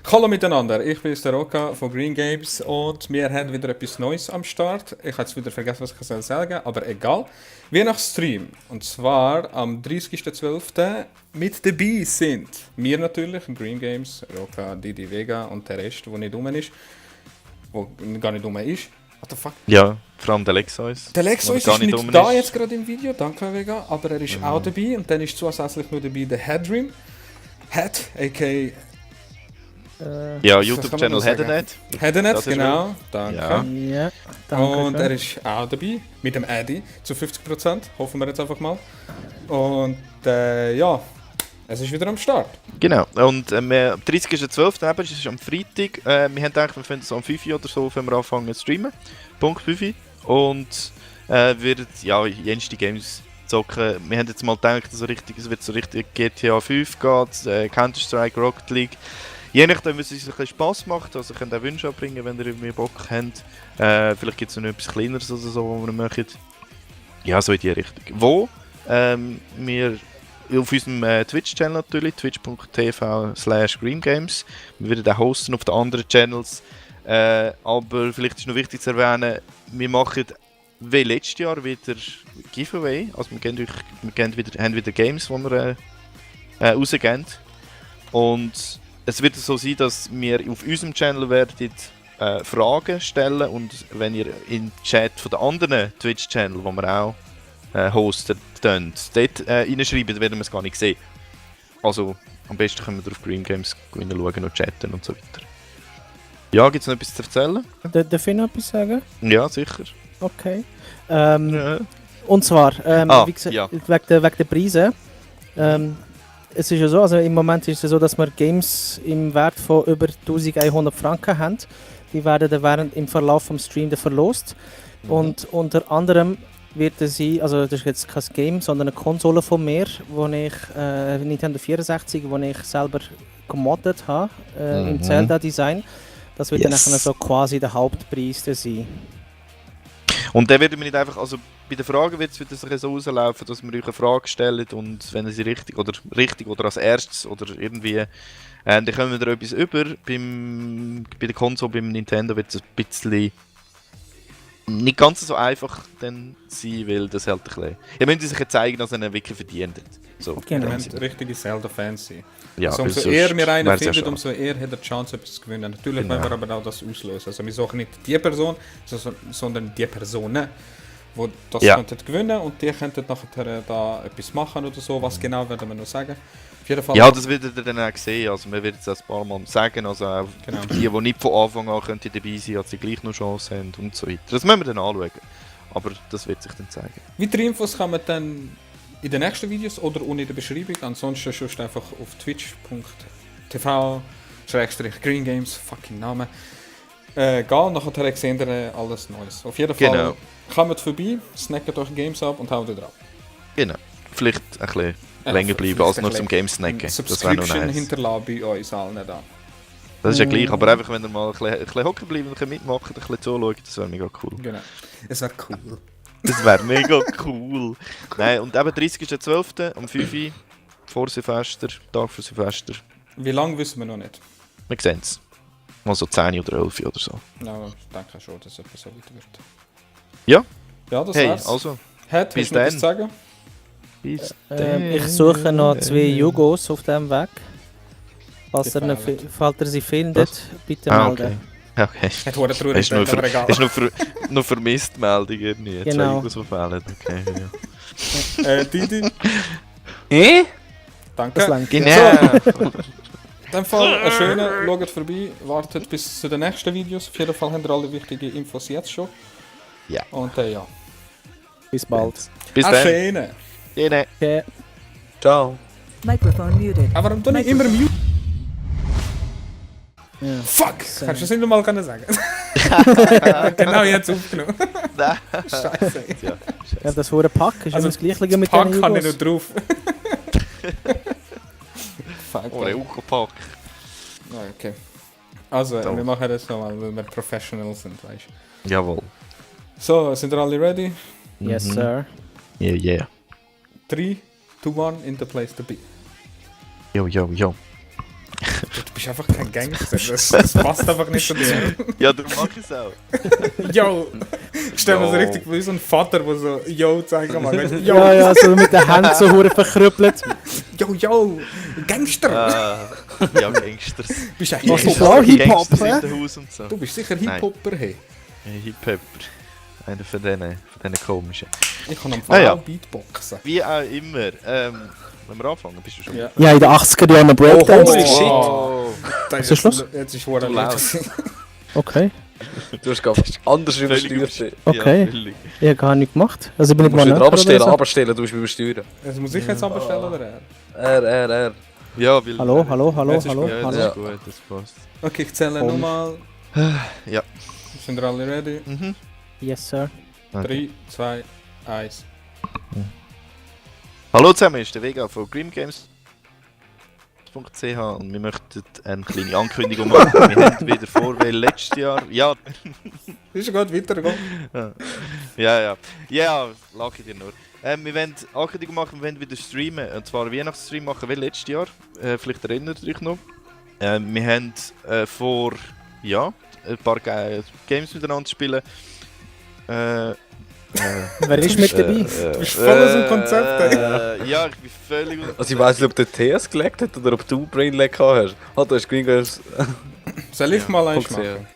Hallo miteinander, ich bin der Roka von Green Games und wir haben wieder etwas Neues am Start. Ich habe jetzt wieder vergessen, was ich sagen soll, aber egal. Wir nach Stream, und zwar am 30.12. mit dabei sind wir natürlich, Green Games, Roka, Didi Vega und der Rest, der nicht rum ist. Wo gar nicht rum ist. What the fuck? Ja, vor allem der Lexois. Der Lexois ist nicht da jetzt gerade im Video, danke Vega, aber er ist auch dabei und dann ist zusätzlich noch dabei der Headream. Head, a.k.a. Ja, YouTube-Channel Headenet. Headenet, genau, danke. Ja, danke. Und er ist auch dabei, mit dem Addy, zu 50%, hoffen wir jetzt einfach mal. Und ja, es ist wieder am Start. Genau, und am 30.12. das ist am Freitag. Wir haben gedacht, wir finden es am 5 oder so, wenn wir anfangen zu streamen. Punkt 5. Und werden ja jenste Games zocken. Wir haben jetzt mal gedacht, es wird so richtig GTA 5 geht, Counter-Strike, Rocket League. Je nachdem, was es euch ein bisschen Spass macht, also könnt ihr auch Wünsche abbringen, wenn ihr irgendwie Bock habt. Vielleicht gibt es noch etwas Kleineres oder so, was wir machen. Ja, so in die Richtung. Wo wir auf unserem Twitch-Channel natürlich, twitch.tv/greengames. Wir werden auch hosten auf den anderen Channels. Aber vielleicht ist noch wichtig zu erwähnen, wir machen wie letztes Jahr wieder Giveaway. Also wir haben wieder Games, die wir rausgeben. Und es wird so sein, dass wir auf unserem Channel werden Fragen stellen und wenn ihr im Chat von den anderen Twitch-Channel, die wir auch hosten, dort reinschreiben, werden wir es gar nicht sehen. Also am besten können wir auf Green Games schauen und chatten und so weiter. Ja, gibt es noch etwas zu erzählen? Darf ich noch etwas sagen? Ja, sicher. Okay. Ja. Und zwar, wie gesagt, ja. wegen der Preise. Es ist ja so, also im Moment ist es so, dass wir Games im Wert von über 1100 Franken haben. Die werden im Verlauf des Streams verlost. Und unter anderem wird es sein, also das ist jetzt kein Game, sondern eine Konsole von mir, wo ich Nintendo 64, die ich selber gemoddet habe, im Zelda-Design. Das wird dann so quasi der Hauptpreis sein. Und dann werden wir nicht einfach, also bei den Fragen wird es so rauslaufen, dass wir euch eine Frage stellen und wenn ihr sie richtig oder als erstes oder irgendwie, dann kommen wir etwas über. Bei der Konsole, beim Nintendo wird es ein bisschen nicht ganz so einfach dann sein, weil das halt ein bisschen... Ihr müsst sich jetzt zeigen, dass ihr ihn wirklich verdient hat. So, genau. Wir müssen richtige Zelda-Fans sein. Ja, also umso eher wir einen findet, umso eher hat er die Chance, etwas zu gewinnen. Natürlich wollen wir aber auch das auslösen. Also wir suchen nicht die Person, sondern die Personen, die das könnten gewinnen und die könnten nachher da etwas machen oder so. Was genau werden wir noch sagen? Auf jeden Fall. Ja, das werdet ihr dann auch sehen. Also wir werden es ein paar Mal sagen. Also auch die nicht von Anfang an könnten dabei sein, dass sie gleich noch Chance haben und so weiter. Das müssen wir dann anschauen. Aber das wird sich dann zeigen. Weitere Infos kann man dann in den nächsten Videos oder unten in der Beschreibung. Ansonsten schaust du einfach auf twitch.tv/greengames, fucking Name. Gehen, nachher seht ihr alles Neues. Auf jeden Fall kommt vorbei, snackt euch Games ab und haut drauf. Genau. Vielleicht ein bisschen länger bleiben als nur zum Game snacken. Subscription hinterlassen bei uns allen da. Das ist ja gleich, aber einfach wenn ihr mal ein bisschen hocken bleiben und mitmachen, ein bisschen zuschauen, das wäre mega cool. Genau. Es wäre cool. Das wäre mega cool. Nein, und eben 30.12. um 5 Uhr vor Silvester, Tag vor Silvester. Wie lange wissen wir noch nicht? Wir sehen es. Mal so 10 oder 11 oder so. Ja, ich denke schon, dass es etwas so weit wird. Ja? Ja, das hey, war's. Also. Bis dann. Zu sagen? Bis ich suche noch 2 Jugos auf diesem Weg. Falls ihr sie findet, bitte melden. Okay. Es wurde traurig, aber egal. Ist noch vermisst Meldung irgendwie. Genau. 2 Jugos verfehlen. Okay, ja. Didi? Danke. Das langt. Genau. In dem Fall ein schöner, schaut vorbei, wartet bis zu den nächsten Videos. Auf jeden Fall habt ihr alle wichtigen Infos jetzt schon. Ja. Und ja. Bis bald. Bis dann. Schöne. Okay. Ciao. Microphone muted. Aber warum tue ich immer mute? Ja. Fuck! Kannst du das nicht nochmal sagen? Genau jetzt aufgenommen. Scheiße. Ja, das wurde Pack. Ist Also das Gleiche mit Pack den kann ich Jugos. noch drauf. Fuck. Oh, der Uko-Pack. Okay. Also, So. wir machen das nochmal, weil wir professional sind, weißt du. Jawohl. So, sind wir alle ready? Yes, sir. Yeah. 3, 2, 1, in the place to be. Yo. Du bist einfach kein Gangster. Das passt einfach nicht zu dir. Ja, darum mach ich es auch. Yo! Ich stell mir so Yo. richtig wie so ein Vater, der so Yo zeigen mag. Weißt du, Yo, Ja, ja, so mit den Händen so hure verkrüppelt. yo, Gangster! Ja, Gangsters. Bist du ein Was ist Hip-Hopper? klar? Hip-Hop, Gangsters hä? in der Haus und so. Du bist sicher Nein. Hip-Hopper, hey. Hip-Hopper. Einer von denen komischen. Ich kann am Ah, ja. Fall Beatboxen. Wie auch immer. Wenn wir anfangen, bist du schon. Ja. Ja, in den 80er Jahren Breakdance. holy shit. Oh. Das Ist Schluss? Jetzt ist Warren Du laut. Okay, Du hast gerade anders Völlig übersteuert. okay. Ja, völlig. Ich habe gar nichts gemacht. Also ich bin Du nicht musst mal wieder näher abstellen, oder so. abstellen, du musst übersteuern. Das muss ich jetzt abstellen, oder er? R. Ja, weil. Hallo, hallo, hallo, Jetzt ist hallo, gut. Ja, hallo. das ist gut, das passt. Okay, ich zähle Komisch. nochmal. Ja. Sind wir alle ready? Mhm. Yes, sir. 3, 2, 1. Hallo zusammen, ist der Vega von GrimGames.ch und wir möchten eine kleine Ankündigung machen. Wir haben wieder vor, wie letztes Jahr. Ja, Ist gut, weitergegangen. ja, lag ich dir nur. Wir wollen Ankündigung machen, wir wollen wieder streamen. Und zwar einen Weihnachtsstream machen wie letztes Jahr. Vielleicht erinnert ihr euch noch. Wir haben vor, ja, ein paar Games miteinander spielen. Wer ist mit dabei? Du bist voll aus dem Konzept, ey. Ja, ich bin völlig. Also ich weiss nicht, ob der TS gelegt hat oder ob du Brain Lag gehabt hast. Halt, du hast Green Games. Soll ich mal eins Funktioniert. machen?